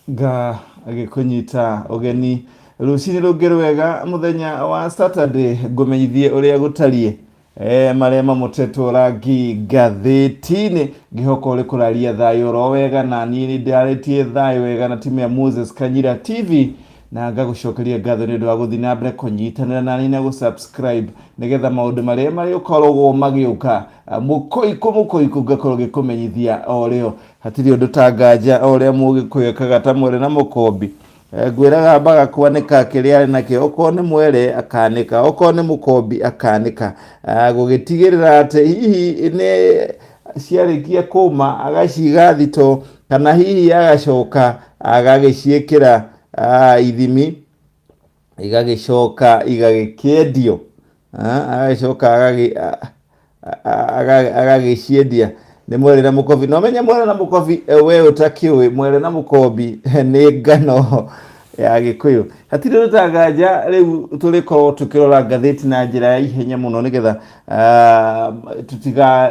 Ngagĩkũnyita ũgeni rũcinĩ rũngĩ rwega mũthenya wa Saturday ngũmenyithie ũrĩa gũtariĩ e, marĩa mamotetwo rangi ngathĩti-inĩ ngĩhoka ũrĩ kũraria thayũ oro wega na niĩ nĩ ndĩrarĩtie thayũ wega na timu ya Moses Kanyira TV na ngagũcokeria ngatho nĩ ũndũ wa gũthiĩ na mbere kũnyitanĩra nani na gũsubscribe nĩgetha maũndũ marĩa marĩkoragwo magĩũka mũkoikũ mũkoikũ ngakorwo ngĩkũmenyithia o rĩo hatirĩ ũndũ ta nganja o ũrĩa mũgĩkũyũ ekaga ta mwere na mũkombi. Eh, ngwĩraga ambaga kwanĩka kĩrĩa arĩ nakĩo okorwo nĩ mwere akanĩka okorwo nĩ mũkombi akanĩka. Ah, gũgĩtigĩrĩra atĩ hihi nĩ ciarĩkia kũma agaciga thito kana hihi agacoka agagĩciĩkĩra ah, ithimi igagĩcoka igagĩkĩendio. Ah, agagĩcoka agagĩciendia nĩ mwere na mũkobi no menye mwere na mũkobi eh, we ũtakĩũĩ mwere na mũkombi nĩ ngano ya gĩkũyũ hatirĩ rũtanganja rĩu tũrĩkorwo tũkĩrora ngathĩti na njĩra ya ihenya mũno nĩgetha ah,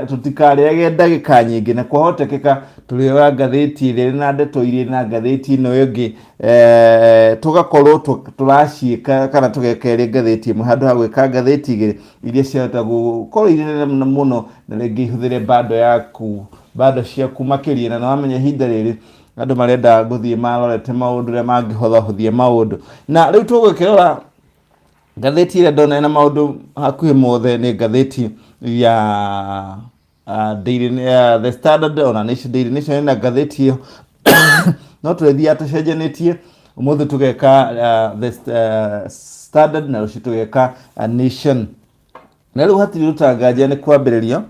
tũtikarĩage ndagĩka nyingĩ na kwahotekeka tũrĩoya ngathĩti ĩrĩa ĩrĩ na ndeto irĩ na ngathĩti ĩno ĩngĩ eh, tũgakorwo tũraciĩka kana tũgeka ĩrĩ ngathĩti ĩmwe handũ ha gwĩka ngathĩti igĩrĩ iria ciahota gũkorwo irĩ nene mũno na rĩngĩ ihũthĩre bando yaku bando ciaku makĩria na nĩwamenya ihinda rĩrĩ andũ marenda gũthiĩ marorete maũndũ ũrĩa mangĩhũthahũthia maũndũ na rĩu tũgũkĩrora ngathĩti ĩrĩa ndona ĩna maũndũ hakuhĩ mothe nĩ ngathĩti ya Daily, The Standard ona Nation, Daily Nation ĩna ngathĩti ĩyo no tũrĩthiaga tũcenjanĩtie ũmũthĩ tũgeka The Standard na rũciũ tũgeka Nation na rĩu hatirĩ rũtanganja nĩ kwambĩrĩria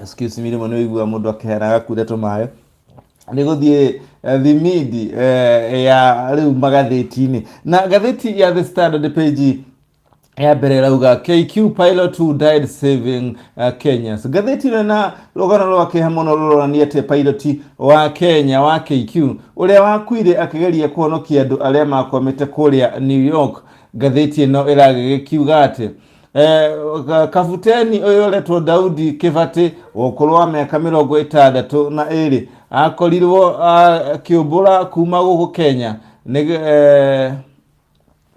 excuse me rĩmwe nĩ ũiguaga mũndũ akĩheana agakuire tũmaĩ nĩ gũthiĩ thimindi ya rĩu magathĩti-inĩ na ngathĩti ya The Standard page ya mbere ĩrauga KQ pilot who died saving Kenyans. Ngathĩti ĩno na rũgano rwa kĩeha mũno rũronania atĩ pilot wa Kenya wa KQ ũrĩa wakuire akĩgeria kũhonokia andũ arĩa makwamĩte kũrĩa New York. Ngathĩti ĩno ĩragĩkiuga atĩ kabuteni ũyũ ũretwo Daudi Kĩbatĩ wa ũkũrũ wa mĩaka 62 akorirwo akĩũmbũra kuma gũkũ Kenya nĩ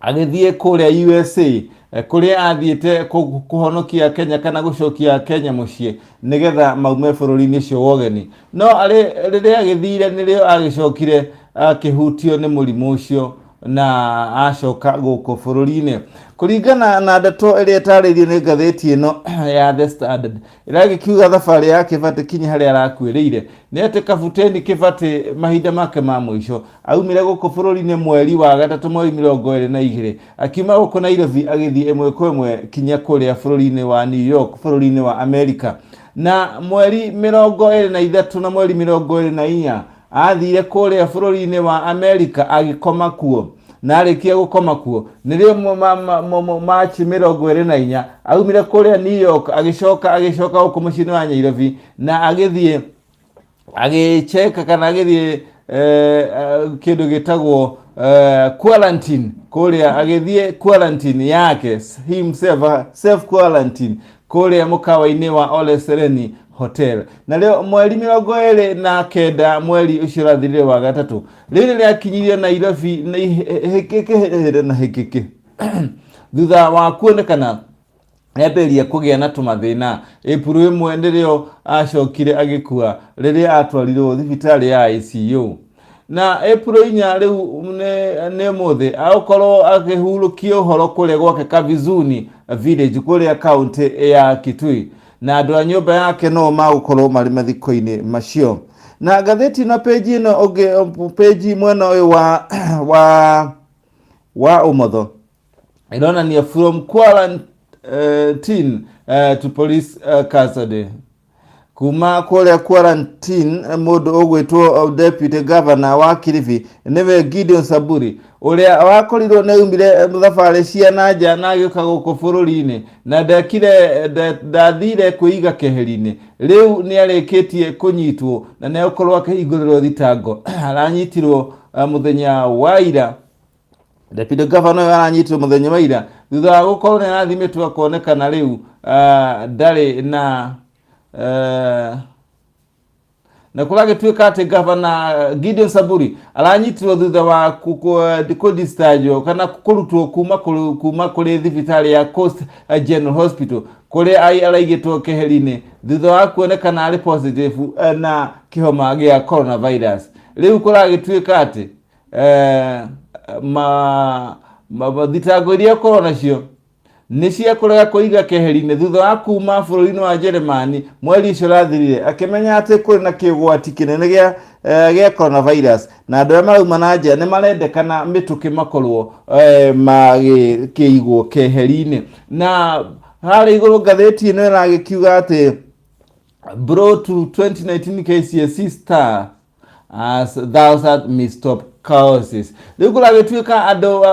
agĩthiĩ kũrĩa USA kũrĩa athiĩte kũhonokia Kenya kana gũcokia Kenya mũciĩ nĩgetha maume bũrũri-inĩ ũcio wa ũgeni no arĩ rĩrĩa agĩthire nĩrĩo agĩcokire akĩhutio nĩ mũrimũ ũcio na acoka gũkũ bũrũri-inĩ kũringana na ndeto ĩrĩa ĩtarĩirio nĩ ngathĩti ĩno ya The Standard ĩragĩkiuga thabarĩ ya Kĩbatĩ kinya harĩa arakuĩrĩire nĩ atĩ kabuteni Kĩbatĩ mahinda make ma mũico aumire gũkũ bũrũri-inĩ mweri wa gatatũ mweri 22 akiuma gũkũ Nairobi agĩthiĩ ĩmwe kwa ĩmwe kinya kũrĩa bũrũri-inĩ wa New York bũrũri-inĩ wa Amerika na mweri 23 na mweri 24 athire kũrĩa bũrũri-inĩ wa Amerika agĩkoma kuo na arĩkia gũkoma kuo nĩrĩo Machi 24 aumire kũrĩa New York agĩcoka agĩcoka gũkũ mũciĩ-inĩ wa Nairobi na agĩthiĩ agĩcheka kana agĩthiĩ kĩndũ gĩtagwo quarantine kũrĩa agĩthiĩ quarantine yake himself self quarantine kũrĩa mũkawa-inĩ wa Ole Sereni Hotel na rĩo mweri 29 mweri ũcio ũrathirire wa gatatũ rĩu nĩ rĩakinyirio Nairobi na hĩkĩkĩ na hĩkĩkĩ thutha wa kuonekana nĩambĩrĩria kũgĩa na tũmathĩna April 1 nĩrĩo acokire agĩkua rĩrĩa atwarirwo thibitarĩ ya ICU na April 4 rĩu nĩ ũmũthĩ agũkorwo akĩhurũkia ũhoro kũrĩa gwake Kavizuni village kũrĩa kaũntĩ ya Kitui na andũ a nyũmba yake no magũkorwo marĩ mathiko-inĩ macio na ngathĩti ĩno page ĩno ũngĩ page mwena ũyũ wa wa wa ũmotho ĩronania from quarantine to police custody kuma kũrĩa quarantine mũndũ ũgwĩtwo deputy governor wa Kilifi nĩwe Gideon Saburi ũrĩa wakorirwo nĩ aumire thabarĩ cia na nja na agĩũka gũkũ bũrũri-inĩ na ndekire ndathire kwĩiga keheri-inĩ rĩu nĩ arĩkĩtie kũnyitwo na nĩ egũkorwo akĩhingũrĩrwo thitango aranyitirwo mũthenya wa ira Deputy Governor ũyũ aranyitirwo mũthenya wa ira thutha wa gũkorwo nĩ arathimĩtwo akonekana rĩu ndarĩ na Na kũragĩtuĩka atĩ gavana Gideon Saburi aranyitirwo thutha wa kũdischargewo kana kũrutwo kuma kũrĩ thibitarĩ ya Coast General Hospital kũrĩa araigĩtwo keheri-inĩ thutha wa kuonekana arĩ positive na kĩhoma gĩa coronavirus. Rĩu kũragĩtuĩka atĩ thitango iria akorwo nacio nĩ cia kũrega kũiga keheri-inĩ thutha wa kuma bũrũri-inĩ wa Jeremani mweri ũcio ũrathirire, akĩmenya atĩ kũrĩ na kĩũgwati kĩnene gĩa coronavirus na andũ arĩa marauma na nja nĩ marendekana mĩtũkĩ makorwo magĩkĩigwo keheri-inĩ. Na harĩa igũrũ ngathĩti ĩno ĩragĩkiuga atĩ Bro to 2019 KCSE star as thousand missed courses. Rĩu kũragĩtuĩka andũ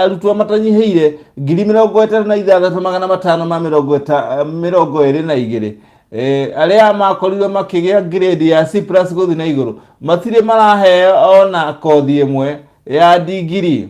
arutwo matanyihĩire 56,522 arĩa makorirwo makĩgĩa grade ya C plus gũthiĩ na igũrũ matirĩ maraheo ona kothi ĩmwe ya ndigiri,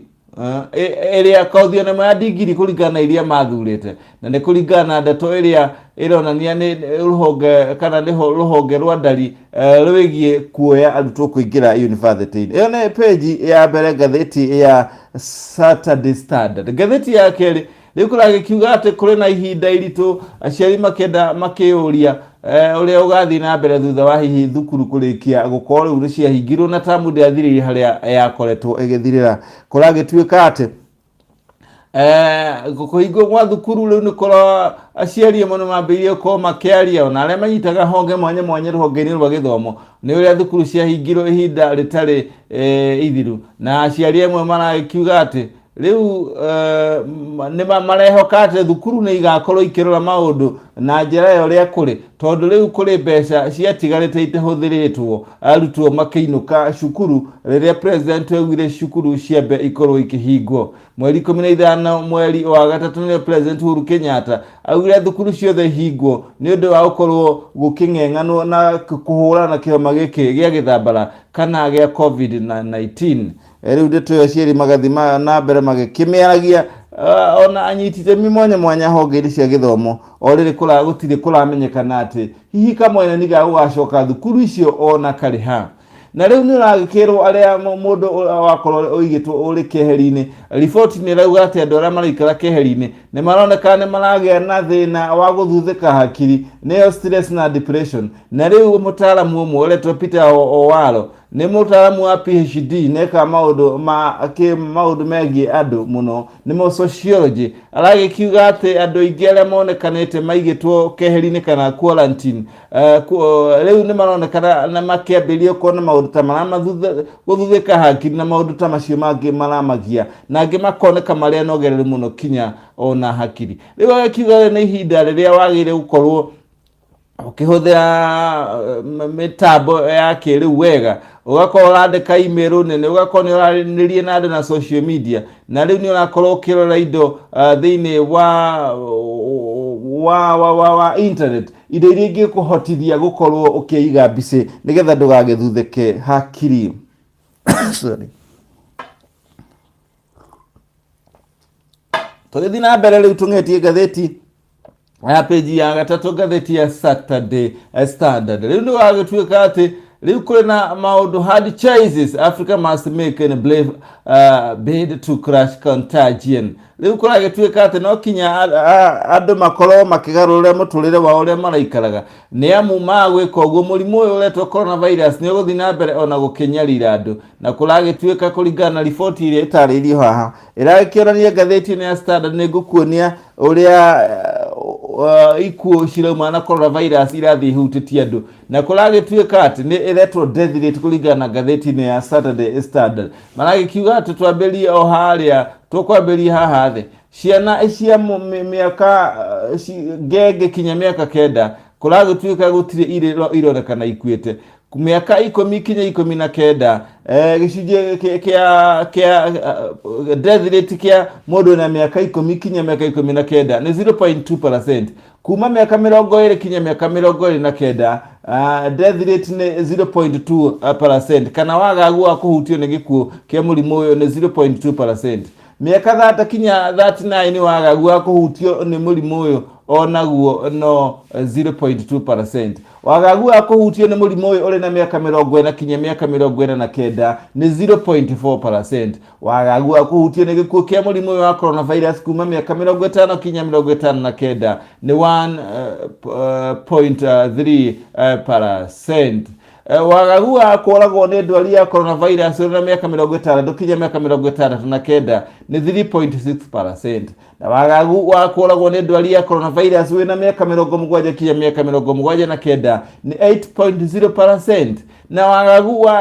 ĩrĩa kothi ona ĩmwe ya ndigiri kũringana na iria mathurĩte, na nĩ kũringana na ndeto ĩrĩa ĩronania nĩ rũhonge kana nĩ rũhonge rwa ndari rwĩgiĩ kuoya arutwo kũingĩra university-inĩ. Ĩyo nĩ page ya mbere ngathĩti ya Saturday Standard. Ngathĩti ya kerĩ rĩu kũragĩkiuga atĩ kũrĩ na ihinda iritũ, aciari makĩenda makĩyũria ũrĩa ũgathiĩ na mbere thutha wa hihi thukuru kũrĩkia gũkorwo rĩu nĩ ciahingirwo na tamu ndĩathirĩire harĩa yakoretwo ĩgĩthirĩra. Kũragĩtuĩka atĩ kũhingwo gwa thukuru rĩu nĩ kũra aciari amwe nĩ mambĩrĩirie gũkorwo makĩaria, ona arĩa manyitaga honge mwanya mwanya rũhonge-inĩ rwa gĩthomo, nĩ ũrĩa thukuru ciahingirwo ihinda rĩtarĩ ithiru, na aciari amwe maragĩkiuga atĩ rĩu nĩ marehoka atĩ thukuru nĩ igakorwo ikĩrora maũndũ na njĩra ya ũrĩa kũrĩ, tondũ rĩu kũrĩ mbeca ciatigarĩte itahũthĩrĩtwo arutwo makĩinũka cukuru rĩrĩa president augire cukuru ciambe ikorwo ikĩhingwo. Mweri 15 mweri wa gatatũ nĩrĩo President Uhuru Kenyatta augire thukuru ciothe ihingwo nĩ ũndũ wa gũkorwo gũkĩng'eng'anwo na kũhũrana na kĩhoma gĩkĩ gĩa gĩthambara kana gĩa COVID-19. Rĩu ndeto ĩyo aciari magathiĩ na mbere magĩkĩmĩaragia, ona anyiti itemi mwanya mwanya honge-inĩ cia gĩthomo, o rĩrĩ gũtirĩ kũramenyekana atĩ hihi kamwene ga gũgacoka thukuru icio ona karĩ ha. Na rĩu nĩ ũragĩkĩrwo arĩa mũndũ wakorwo ũigĩtwo ũrĩ keheri-inĩ, riboti nĩ ĩrauga atĩ andũ arĩa maraikara keheri-inĩ nĩ maroneka nĩ maragĩa na thĩna wa gũthuthĩka hakiri, nĩyo stress na depression. Na rĩu mũtaaramu ũmwe ũretwo Peter Owalo nĩ mũtaaramu wa PhD, nĩekaga maũndũ ma maũndũ megiĩ andũ mũno, nĩmo sociology, aragĩkiuga atĩ andũ aingĩ arĩa monekanĩte maigĩtwo keheri-inĩ kana quarantine rĩu nĩ maronekana na makĩambĩrĩria kuona maũndũ ta gũthuthĩka hakiri na maũndũ ta macio mangĩ maramagia, na angĩ makoneka marĩ anogereru mũno kinya ona hakiri. Rĩu agĩkiuga rĩu nĩ ihinda rĩrĩa wagĩrĩire gũkorwo ũkĩhũthĩra mĩtambo ya kĩrĩu wega, ũgakorwo ũrandĩka email nene, ũgakorwo nĩ ũraranĩria na andũ na social media, na rĩu nĩ ũrakorwo ũkĩrora indo thĩinĩ wa internet, indo iria ingĩkũhotithia gũkorwo ũkĩiga mbici nĩgetha ndũgagĩthuthĩke hakiri. Sorry. Tũgĩthiĩ na mbere rĩu tũng'etie ngathĩti ya peji ya gatatũ, ngathĩti ya Saturday Standard. Rĩu nĩ wagĩtuĩka atĩ rĩu kũrĩ na maũndũ, hard choices Africa must make in brave bid to crush contagion. Rĩu kũragĩtuĩka atĩ no kinya andũ makorwo makĩgarũrĩra mũtũrĩre wao ũrĩa maraikaraga, nĩ amu maga gwĩka ũguo mũrimũ ũyũ ũretwo coronavirus nĩ ũgũthiĩ na mbere ona gũkĩnyarira andũ. Na kũragĩtuĩka kũringana na riboti ĩrĩa ĩtarĩirio haha ĩragĩkĩonania ngathĩti ĩno ya Standard, nĩ ngũkuonia ũrĩa ikuũ cirauma na coronavirus irathiĩ ihutĩtie andũ, na kũragĩtuĩka atĩ nĩ ĩretwo death rate kũringana na ngathĩti ĩno ya Saturday Standard. Maragĩkiuga atĩ twambĩrĩrie o harĩa tũkwambĩrĩria haha thĩ, ciana cia mĩaka ngenge kinya mĩaka 9 kũragĩtuĩka gũtirĩ irĩ ironekana ikuĩte. Mĩaka 10 kinya 19, gĩcunjĩ kĩa death rate kĩa mũndũ na mĩaka 10 kinya mĩaka 19 nĩ 0.2%. Kuma mĩaka 20 kinya mĩaka 29, death rate nĩ 0.2%, kana wagagu wa kũhutio nĩ gĩkuũ kĩa mũrimũ ũyũ nĩ 0.2%. Mĩaka 30 kinya 39 wagagu wa kũhutio nĩ mũrimũ ũyũ onaguo no 0.2%. Wagagu wa kũhutio nĩ mũrimũ ũyũ ũrĩ na mĩaka 40 kinya mĩaka 49 nĩ 0.4%. Wagagu wa kũhutio nĩ gĩkuũ kĩa mũrimũ ũyũ wa coronavirus kuma mĩaka 50 kinya 59 nĩ 1.3%. Wagagu wa kũragwo nĩ ndwari ya coronavirus ũrĩ na mĩaka 60 kinya mĩaka 69 nĩ 3.6%. Na wagagu wa kũragwo nĩ ndwari ya coronavirus wĩ na mĩaka 70 kinya mĩaka 79 nĩ 8.0%. Na wagagu wa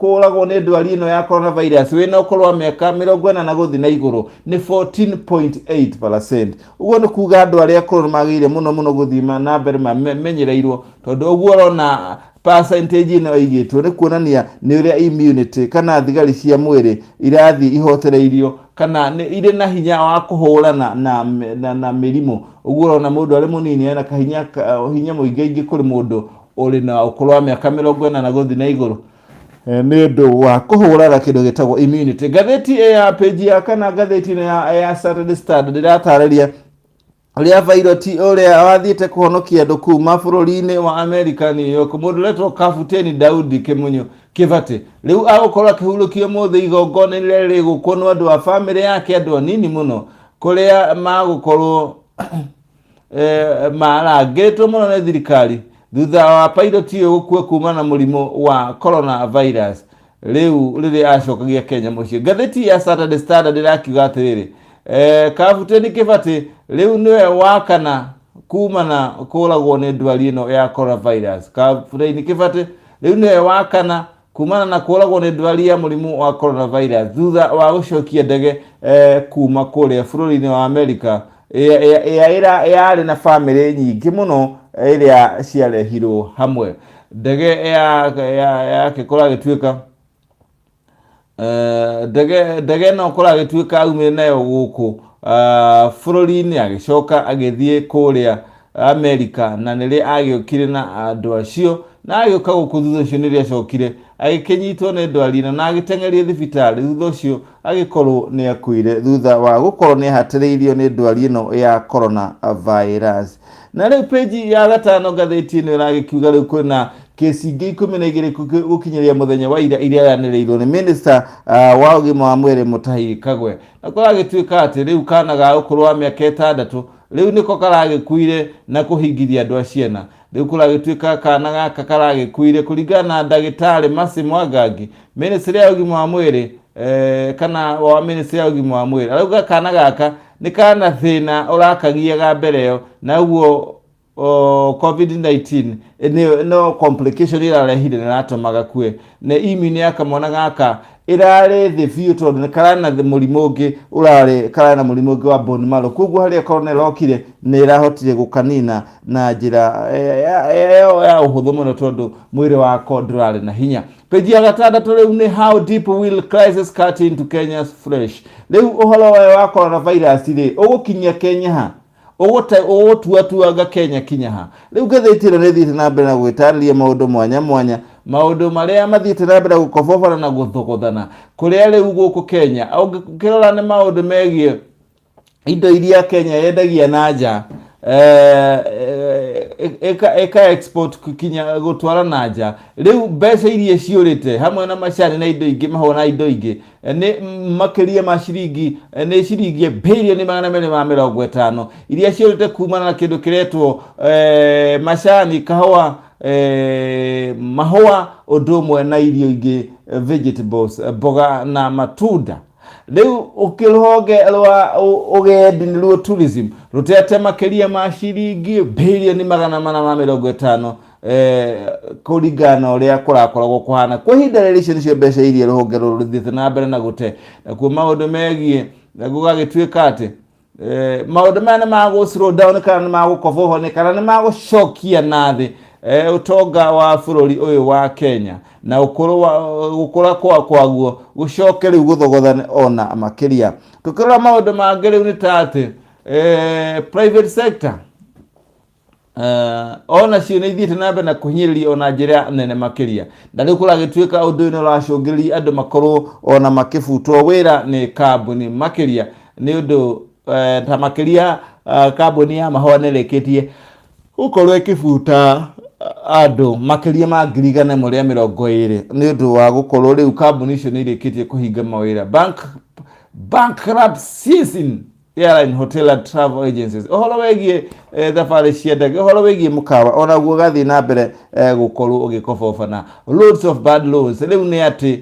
kũragwo nĩ ndwari ĩno ya coronavirus wĩ na ũkũrũ wa mĩaka 40 gũthiĩ na igũrũ nĩ 14.8%. Ũguo nĩ kuga andũ arĩa akũrũ nĩ magĩrĩire mũno mũno gũthiĩ na mbere mamenyereirwo, tondũ ũguo ũrona percentage ĩno ĩigĩtwo nĩ kuonania nĩ ũrĩa immunity kana thigari cia mwĩrĩ irathiĩ ihotereirio kana nĩ irĩ na hinya wa kũhũrana na mĩrimũ. Ũguo ũrona mũndũ arĩ mũnini ena kahinya hinya mũingĩ kũrĩ mũndũ ũrĩ na ũkũrũ wa mĩaka 40 gũthiĩ na igũrũ, nĩ ũndũ wa kũhũrana kĩndũ gĩtagwo immunity. Ngathĩti ya page ya kana ngathĩti ya Saturday Standard ĩratarĩria ũrĩa pilot ũrĩa wathiĩte kũhonokia andũ kuma bũrũri-inĩ wa America, New York, mũndũ ũretwo Kabuteni Daudi Kimunyu Kĩbatĩ, rĩu agũkorwo akĩhurũkio mũthĩ igongona rĩrĩa rĩgũkwo nĩ andũ a bamĩrĩ yake, andũ anini mũno, kũrĩa magũkorwo marangĩtwo mũno nĩ thirikari thutha wa pilot ũyũ gũkua kuma na mũrimũ wa coronavirus rĩu rĩrĩa acokagia Kenya mũciĩ. Ngathĩti ya Saturday Standard ĩrakiuga atĩrĩrĩ, Kabuteni Kĩbatĩ rĩu nĩwe wa kana kuma na kũragwo nĩ ndwari ĩno ya coronavirus. Kabuteni Kĩbatĩ rĩu nĩwe wa kana kumana na kũragwo nĩ ndwari ya mũrimũ wa coronavirus thutha wa gũcokia ndege kuma kũrĩa bũrũri-inĩ wa America ĩrĩa yarĩ na bamĩrĩ nyingĩ mũno ĩrĩa ciarehirwo hamwe. Ndege yake kũragĩtuĩka ndege ĩno kũragĩtuĩka aumire nayo gũkũ bũrũri-inĩ, agĩcoka agĩthiĩ kũrĩa Amerika, na nĩrĩ agĩũkire na andũ acio na agĩũka gũkũ. Thutha ũcio nĩrĩo acokire agĩkĩnyitwo nĩ ndwari ĩno na agĩteng'erio thibitarĩ. Thutha ũcio agĩkorwo nĩ akuire thutha wa gũkorwo nĩ ahatĩrĩirio nĩ ndwari ĩno ya coronavirus. Na rĩu page ya gatano ngathĩti ĩno ĩragĩkiuga rĩu kwĩna kesi ingĩ 12 gũkinyĩria mũthenya wa ira iria yanĩrĩirwo nĩ minister wa ũgima wa mwĩrĩ Mutahi Kagwe. Na kũragĩtuĩka atĩ rĩu kana ga ũkũrũ wa mĩaka 6 rĩu nĩko karagĩkuire na kũhingithia andũ a ciana. Rĩu kũragĩtuĩka kana gaka karagĩkuire kũringana na ndagĩtarĩ Mercy Mwangangi, ministry ya ũgima wa mwĩrĩ, kana wa ministry ya ũgima wa mwĩrĩ, arauga kana gaka nĩ kana thĩna ũrakagiaga mbere ĩyo, na ũguo COVID-19 no complication ĩrarehire na ĩratũma gakue, na immune ya kamwana gaka ĩrarĩ thĩ biũ tondũ nĩ kararĩ na mũrimũ ũngĩ, ũrarĩ kararĩ na mũrimũ ũngĩ wa bone marrow. Koguo harĩa corona ĩrokire nĩ ĩrahotire gũkanina na njĩra ya ũhũthũ mũno tondũ mwĩrĩ wako ndũrarĩ na hinya. Page ya gatandatũ rĩu nĩ "How deep will crisis cut into Kenya's flesh?" Rĩu ũhoro ũyũ wa coronavirus rĩ ũgũkinyia Kenya ha, ũgũtuatuanga Kenya kinya ha? Rĩu ngathĩti ĩno nĩ ĩthiĩte na mbere na gwĩtarĩria maũndũ mwanya mwanya, maũndũ marĩa mathiĩte na mbere gũkobobana na gũthogothana kũrĩa rĩu gũkũ Kenya. Ũngĩkĩrora nĩ maũndũ megiĩ indo iria Kenya yendagia na nja, ĩka export kinya gũtwara na nja, rĩu mbeca iria ciũrĩte hamwe na macani na indo ingĩ, mahũa na indo ingĩ, nĩ makĩria ma ciringi, nĩ ciringi 250 birioni iria ciũrĩte kumana na kĩndũ kĩretwo macani, kahũa, mahũa, ũndũ ũmwe na irio ingĩ, vegetables, mboga na matunda. Rĩu ũkĩrũhonge rwa ũgendi, nĩruo tourism, rũtete makĩria ma ciringi 450 birioni kũringana na ũrĩa kũrakoragwo kũhana kwa ihinda rĩrĩ. Icio nĩcio mbeca iria rũhonge rũrũ rũthiĩte na mbere na gũte. Nakuo maũndũ megiĩ gũgagĩtuĩka atĩ maũndũ maya nĩ magũ slow down kana nĩ magũkobohwo kana nĩ magũcokia na thĩ ũtonga wa bũrũri ũyũ wa Kenya na ũkũrũ wa gũkũra kwaguo gũcoke rĩu gũthogothane ona makĩria. Tũkĩrora maũndũ mangĩ rĩu nĩ ta atĩ private sector Onacio nĩ ithiĩte na mbere na kũhinyĩrĩria ona njĩra nene makĩria. Na rĩu kũragĩtuĩka ũndũ ũyũ nĩ ũracũngĩrĩria andũ makorwo ona makĩbutwo wĩra nĩ kambuni makĩria, nĩ ũndũ ta makĩria kambuni ya mahũa nĩ ĩrĩkĩtie gũkorwo ĩkĩbuta andũ makĩria ma 120,000, nĩ ũndũ wa gũkorwo rĩu kambuni icio nĩ irĩkĩtie kũhinga mawĩra. Bankruptcies in airline, hotel and travel agencies, ũhoro wĩgiĩ thabarĩ cia ndege, ũhoro wĩgiĩ mũkawa onaguo ũgathiĩ na mbere gũkorwo ũgĩkobobana. Loads of bad loans, rĩu nĩ atĩ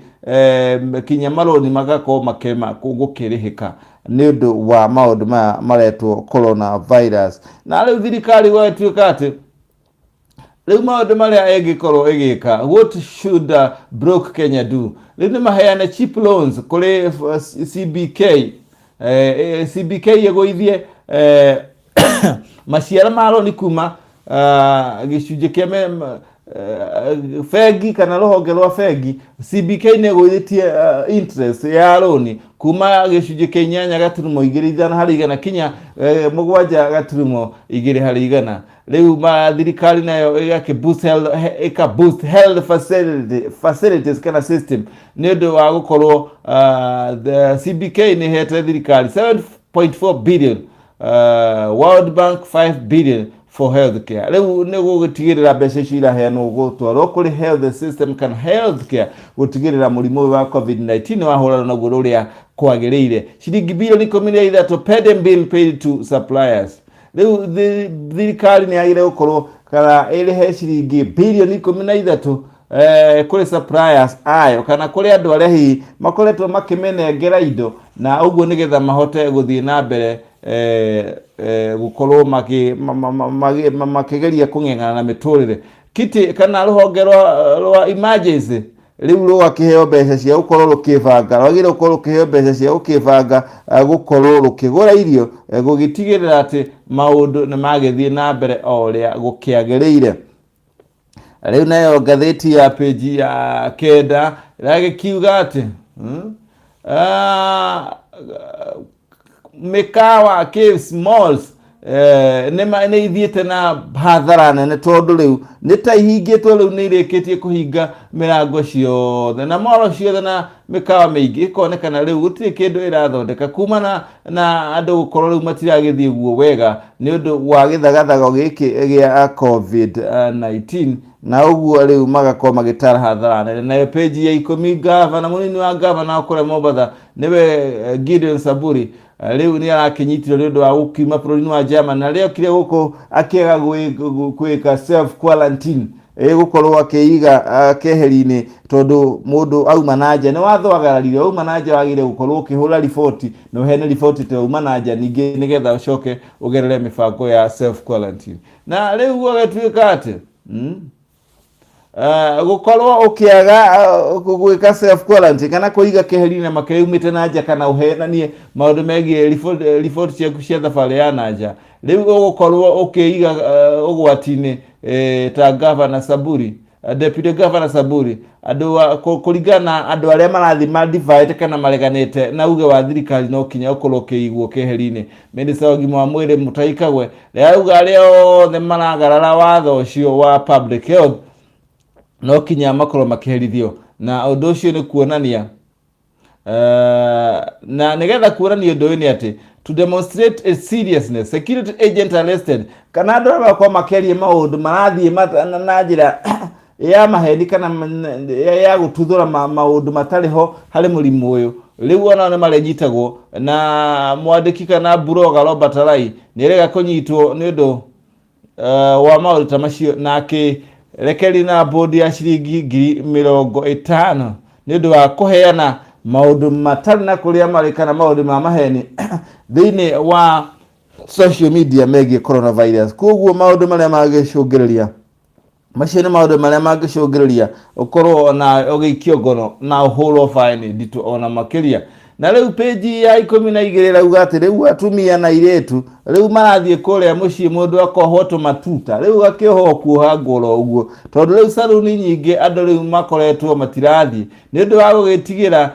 kinya marũni magakorwo makĩrema gũkĩrĩhĩka nĩ ũndũ wa maũndũ maya maretwo coronavirus. Na rĩu thirikari gwagĩtuĩka atĩ rĩu maũndũ marĩa ĩngĩkorwo ĩgĩka, what should broke Kenya do? Rĩu nĩ maheane cheap loans kũrĩ CBK. CBK ĩgũithie maciaro ma roni kuma gĩcunjĩ kĩa bengi kana rũhonge rwa bengi CBK nĩ ĩgũithĩtie interest ya roni kuma gĩcunjĩ kĩa 8.25% kinya 7.2%. Rĩu ma thirikari nayo ĩgakĩ boost health, ĩka boost health facilities kana system, nĩ ũndũ wa gũkorwo the CBK nĩ ĩhete thirikari 7.4 billion, World Bank 5 billion for healthcare. Rĩu nĩ gũgĩtigĩrĩra mbeca icio iraheanwo gũtwarwo kũrĩ health system kana healthcare, gũtigĩrĩra mũrimũ ũyũ wa COVID-19 wahũrana naguo ũrĩa kwagĩrĩire. Ciringi bilioni 13 pending bill paid to suppliers. Rĩu thirikari nĩ yagĩrĩire gũkorwo kana ĩrĩhe ciringi bilioni 13 kũrĩ suppliers ayo kana kũrĩ andũ arĩa hihi makoretwo makĩmenengera indo, na ũguo nĩgetha mahote gũthiĩ na mbere gũkorwo makĩgeria kũng'eng'ana na mĩtũrĩre. Kiti kana rũhonge rwa emergency rĩu rũgakĩheo mbeca cia gũkorwo rũkĩbanga, rwagĩrĩirwo gũkorwo rũkĩheo mbeca cia gũkĩbanga gũkorwo rũkĩgũra irio, gũgĩtigĩrĩra atĩ maũndũ nĩ magĩthiĩ na mbere o ũrĩa gũkĩagĩrĩire. Rĩu nayo ngathĩti ya page ya 9 ĩragĩkiuga atĩ mĩkawa, caves, malls nĩ ithiĩte na hathara nene, tondũ rĩu nĩ ta ihingĩtwo. Rĩu nĩ irĩkĩtie kũhinga mĩrango ciothe na moro ciothe, na mĩkawa mĩingĩ ĩkonekana rĩu gũtirĩ kĩndũ ĩrathondeka kumana na andũ gũkorwo rĩu matiragĩthiĩ guo wega nĩ ũndũ wa gĩthagathago gĩkĩ gĩa COVID-19, na ũguo rĩu magakorwo magĩtara hathara nene. Nayo page ya 10, gavana, mũnini wa gavana wa kũrĩa Mombatha, nĩwe Gideon Saburi, rĩu nĩ arakĩnyitirwo nĩ ũndũ wa gũkiuma bũrũri-inĩ wa Germany, na rĩrĩa okire gũkũ akĩaga gwĩka self quarantine, gũkorwo akĩiga keheri-inĩ, tondũ mũndũ auma na nja nĩ watho agararire, auma na nja wagĩrĩire gũkorwo ũkĩhũra riboti na ũheane riboti ta uma na nja, ningĩ nĩgetha ũcoke ũgerere mĩbango ya self quarantine. Na rĩu gũgatuĩka atĩ gũkorwo ũkĩaga gwĩka self quarantine kana kũiga keheri-inĩ makĩria umĩte na nja, kana ũhenanie maũndũ megiĩ riboti ciaku cia thabarĩ ya na nja, rĩu ũgũkorwo ũkĩiga ũgwati-inĩ ta Governor Saburi, Deputy Governor Saburi. Andũ kũringana na andũ arĩa marathiĩ madivide kana mareganĩte na uge wa thirikari, no kinya ũkorwo ũkĩigwo keheri-inĩ. Minister wa ũgima wa mwĩrĩ Mutahi Kagwe rĩauga arĩa othe maragarara watho ũcio wa public health no kinya makorwo makĩherithio, na ũndũ ũcio nĩ kuonania na nĩgetha kuonania ũndũ ũyũ nĩ atĩ to demonstrate its seriousness, security agent arrested, kana andũ arĩa makorwo makĩaria maũndũ marathiĩ na njĩra ya maheni kana ya gũtuthũra maũndũ matarĩ ho harĩ mũrimũ ũyũ, rĩu onao nĩ marĩnyitagwo. Na mwandĩki kana blogger Robert Alai nĩ erĩga kũnyitwo nĩ ũndũ wa maũndũ ta macio, na akĩrekererio na bond ya ciringi 50,000 nĩ ũndũ wa kũheana maũndũ matarĩ na kũrĩa marĩ kana maũndũ ma maheni thĩinĩ wa social media megiĩ coronavirus. Koguo maũndũ marĩa mangĩcũngĩrĩria macio nĩ maũndũ marĩa mangĩcũngĩrĩria ũkorwo na ũgĩikio ngono na ũhũrwo baini nditũ ona makĩria. Na rĩu page ya 12 ĩrauga atĩ rĩu atumia na airĩtu rĩu marathiĩ kũrĩa mũciĩ, mũndũ akohwo tũmatuta, rĩu gakĩohwo kuoha ngũro ũguo, tondũ rĩu saruni nyingĩ andũ rĩu makoretwo matirathiĩ nĩ ũndũ wa gũgĩtigĩra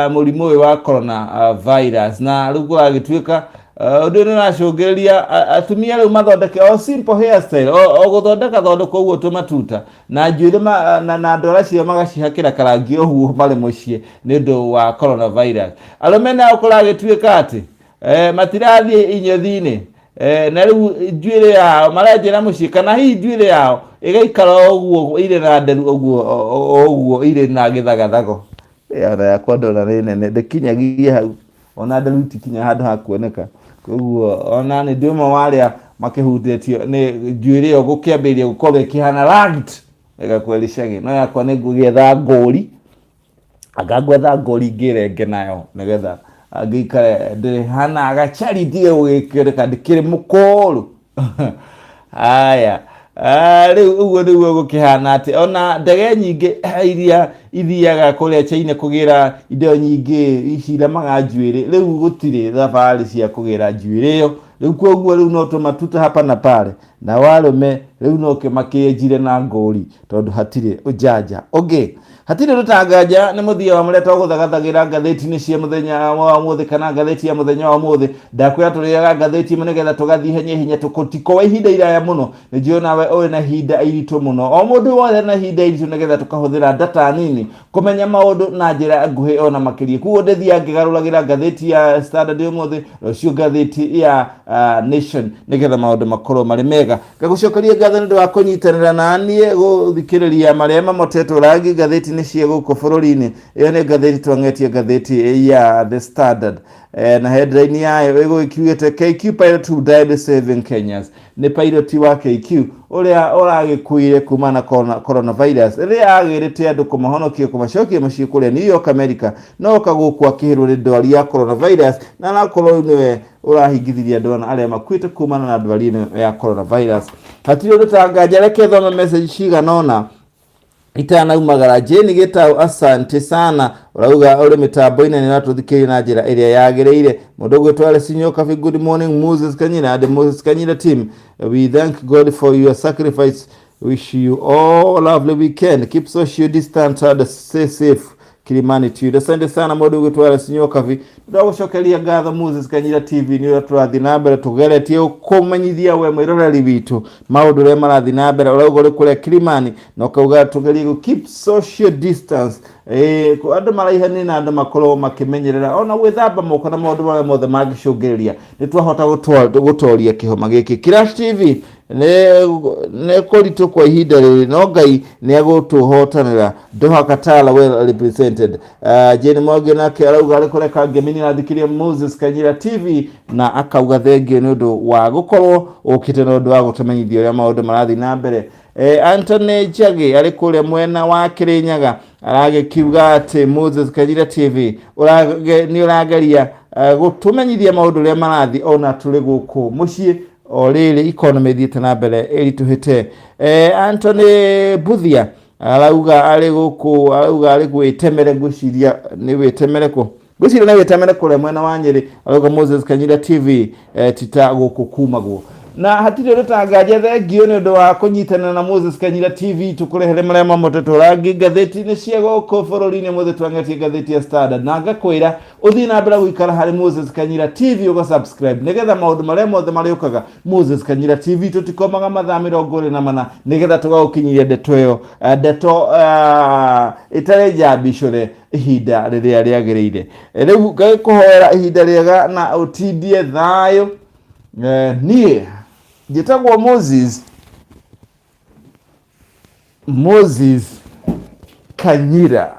mũrimũ ũyũ wa corona virus. Na rĩu kũragĩtuĩka Ũndũ ũyũ nĩ ũracũngĩrĩria atumia rĩu mathondeke o simple hairstyle, o gũthondeka thondeka ũguo tũmatuta na njuĩrĩ na ndwara ciao magacihakĩra karangi ũguo marĩ mũciĩ nĩ ũndũ wa coronavirus. Arũme nao kũragĩtuĩka atĩ matirathiĩ inyothi-inĩ, na rĩu njuĩrĩ yao marenjera mũciĩ, kana hihi njuĩrĩ yao ĩgaikara o ũguo irĩ na nderu ũguo o ũguo irĩ na gĩthagathago. Ona yakwa ndona nĩ nene, ndĩkinyagia hau, ona nderu itikinya handũ ha kuoneka. Koguo ona nĩ ndĩ ũmwe wa arĩa makĩhutĩtio nĩ njuĩrĩ ĩyo gũkĩambĩrĩria gũkorwo ĩkĩhana ragged wega kweli cagi. No yakwa nĩ ngũgĩetha ngũri, anga ngwetha ngũri ngĩrenge nayo nĩgetha ngĩikare ndĩhana gacari, ndige gũgĩkĩoneka ndĩkĩrĩ mũkũrũ. Haya, rĩu ũguo nĩguo gũkĩhana atĩ ona ndege nyingĩ iria ithiaga kũrĩa China kũgĩra indo nyingĩ ici iramaga njuĩrĩ, rĩu gũtirĩ thabarĩ cia kũgĩra njuĩrĩ ĩyo. Rĩu koguo rĩu no tũmatuta hapa na pale, nao arũme rĩu no makĩenjire na ngũri tondũ hatirĩ ũjanja ũngĩ. Hatirĩ ũndũ ta nganja nĩ mũthia wa marĩa twagũthagathagĩra ngathĩti-inĩ cia mũthenya wa ũmũthĩ kana ngathĩti ya mũthenya wa ũmũthĩ. Ndakwĩra tũrĩaga ngathĩti ĩmwe nĩgetha tũgathiĩ ihenya ihenya, tũtikoe ihinda iraya mũno. Nĩ njũĩ nawe ũrĩ na ihinda iritũ mũno, o mũndũ wothe na ihinda iritũ, nĩgetha tũkahũthĩra data nini kũmenya maũndũ na njĩra nguhĩ ona makĩria. Koguo ndĩthiaga ngĩgarũragĩra ngathĩti ya Standard ũmũthĩ, rũciũ ngathĩti ya Nation, nĩgetha maũndũ makorwo marĩ mega. Ngagũcokeria ngatho nĩ ũndũ wa kũnyitanĩra na niĩ gũthikĩrĩria marĩa mamotetwo rangi ngathĩti-inĩ cia gũkũ bũrũri-inĩ. Ĩyo nĩ ngathĩti twang'etie, ngathĩti ya The Standard, na headline yayo ĩgũgĩkiugĩte "KQ pilot who died saving Kenyans". Nĩ pilot wa KQ ũrĩa ũragĩkuire kuma na coronavirus rĩrĩa agĩrĩte andũ kũmahonokia kũmacokia mũciĩ kũrĩa New York, America, no oka gũkũ akĩhĩrwo nĩ ndwari ya coronavirus, na arakorwo rĩu nĩwe ũrahingithirie andũ ana arĩa makuĩte kumana na ndwari ĩno ya coronavirus. Hatirĩ ũndũ ta nganja, reke thome message cigana ũna itanaumagara. Jane Gĩtau, asante sana, ũrauga ũrĩ mĩtambo-inĩ nĩ ũratũthikĩrĩria na njĩra ĩrĩa yagĩrĩire. Mũndũ ũgwĩtwo Alice Nyokabi, "Good morning, Moses Kanyira and Moses Kanyira team. We thank God for your sacrifice. Wish you all a lovely weekend. Keep social distance and stay safe. Kilimani Tude." Asante sana, mũndũ ũgwĩtwo Alice Nyokabi. Ndagũcokeria ngatho. Moses Kanyira TV nĩ ũrĩa tũrathiĩ na mbere tũgeretie kũmenyithia we mwĩroreri witũ maũndũ ũrĩa marathiĩ na mbere. Ũrauga ũrĩ kũrĩa Kilimani na ũkauga tũgerie gũ keep social distance, andũ maraihanĩ na andũ makorwo makĩmenyerera ona gwĩthamba moko na maũndũ marĩa mothe mangĩcũngĩrĩria nĩ twahota gũtoria kĩhoma gĩkĩ. Crash TV nĩ kũritũ kwa ihinda rĩrĩ, no Ngai nĩ egũtũhotanĩra. Doha Katala well represented. Jane Mwangi nake arauga arĩ kũreka Ngemini na thikĩria Moses Kanyira TV, na akauga thengio nĩ ũndũ wa gũkorwo ũkĩte na ũndũ wa gũtũmenyithia ũrĩa maũndũ marathiĩ na mbere. Anthony Njagi arĩ kũrĩa mwena wa Kĩrĩnyaga aragĩkiuga atĩ Moses Kanyira TV nĩ ũrageria gũtũmenyithia maũndũ ũrĩa marathiĩ ona tũrĩ gũkũ mũciĩ o rĩrĩ economy ĩthiĩte na mbere ĩritũhĩte. Anthony Buthia arauga arĩ gũkũ, arauga arĩ gwĩtemere, ngwĩciria nĩ wĩtemere kũ, ngwĩciria nĩ wĩtemere kũrĩa mwena wa Nyĩrĩ. Arauga Moses Kanyira TV, tita gũkũ kumagwo na hatirĩ ũndũ ta nganja. Thengio nĩ ũndũ wa kũnyitanĩra na Moses Kanyira TV tũkũrehere marĩa mamotetwo rangi ngathĩti-inĩ cia gũkũ bũrũri-inĩ. Mũthĩ twang'etie ngathĩti ya Standard, na ngakwĩra ũthiĩ na mbere gũikara harĩ Moses Kanyira TV, ũga subscribe nĩgetha maũndũ marĩa mothe marĩũkaga. Moses Kanyira TV tũtikomaga mathaa 24 nĩgetha tũgagũkinyĩria ndeto ĩyo, ndeto ĩtarĩ njambicũre ihinda rĩrĩa rĩagĩrĩire. Rĩu ngagĩkũhoera ihinda rĩega na ũtindie thayũ. Niĩ njĩtagwo Moses Kanyira.